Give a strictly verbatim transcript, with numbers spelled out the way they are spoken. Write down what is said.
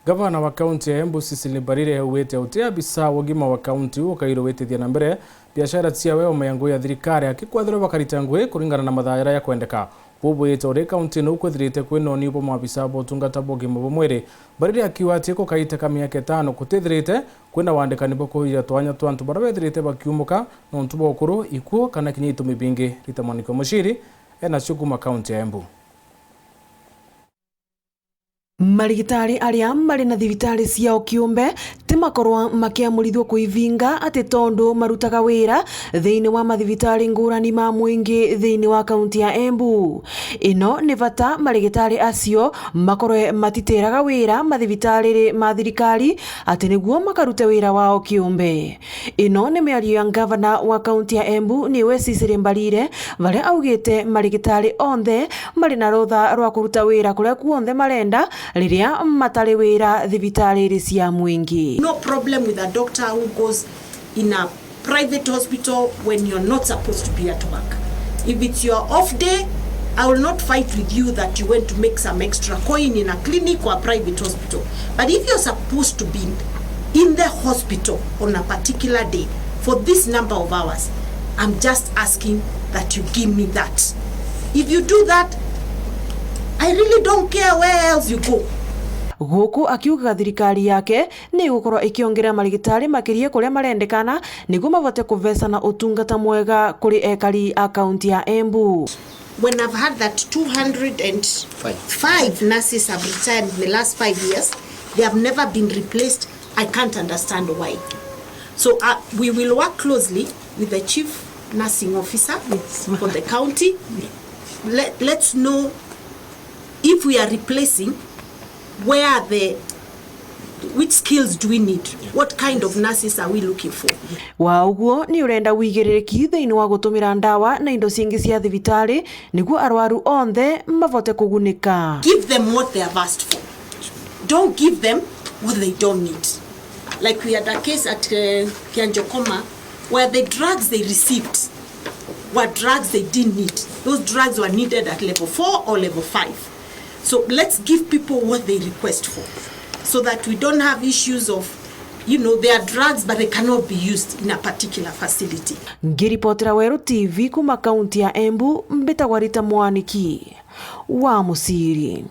Gavana wa kaunti ya Embu, Cecily Mbarire, augite uti abisa wa ugima wa kaunti ukairwo witithia na mbere biashara ciawe o miango ya thirikari akikwethirwa bakarita ngugi kuringana na mathaa jaria jakwendeka. Buu bwite uri kaunti ino ukwithirite kwina uni bwa maabisa ba utungata bwa ugima bwa mwiri. Mbarire akiuga ati gukaita ka miaka itano kutithirite kwina wandikani bwa kuhurira twanya twa antu baria bethirite bakiumuka nontu bwa ukuru, ikuo kana kinya itumi bingi. Rita Mwaniki wa Muciri enacio kuma kaunti ya Embu. Marigitari aria mari na thibitari ciao kiumbe ti makorwa makiamurithua kuivinga ati tondu marutaga wira thiini wa mathibitari ngurani ma mwingi thiini wa kaunti ya Embu. Ino ni bata marigitari acio makorwe matitiraga wira mathibitari ma thirikari ati niguo makarute wira wao kiumbe. Ino ni miario ya ngavana wa kaunti ya Embu, niwe Cecily Mbarire, baria augite marigitari onthe mari na rutha rwa kuruta wira kuria kuonthe marenda riria matari wira thibitariri cia mwingi. No problem with a doctor who goes in a private hospital when you're not supposed to be at work. If it's your off day, I will not fight with you that you went to make some extra coin in a clinic or a private hospital. But if you're supposed to be in the hospital on a particular day for this number of hours, I'm just asking that you give me that. If you do that, I really don't care where else you go. Guku akiugaga thirikari yake ni igukorwa ikiongerera marigitari makiria kuria marendekana niguo mabote kuvecana utungata mwega kuri ekari a kaunti ya Embu. When I've heard that two hundred and five nurses have retired in the last five years, they have never been replaced, I can't understand why. So, uh, we will work closely with the chief nursing officer for the county. Let, let's know if we are replacing, where are the, which skills do we need? What kind of nurses are we looking for? Wa uguo ni urenda wigiririki thiini wa gutumira ndawa na indo cingi cia thibitari niguo arwaru onthe mabote kugunika. Give them what they have asked for. Don't give them what they don't need. Like, we had a case at, uh, Kianjokoma where the drugs they received were drugs they didn't need. Those drugs were needed at level four or level five. So let's give people what they request for, so that we don't have issues of, you know, there are drugs but they cannot be used in a particular facility. Ngiripotera Weru T V kuma kaunti ya Embu, mbitagwa Rita Mwaniki wa Muciri.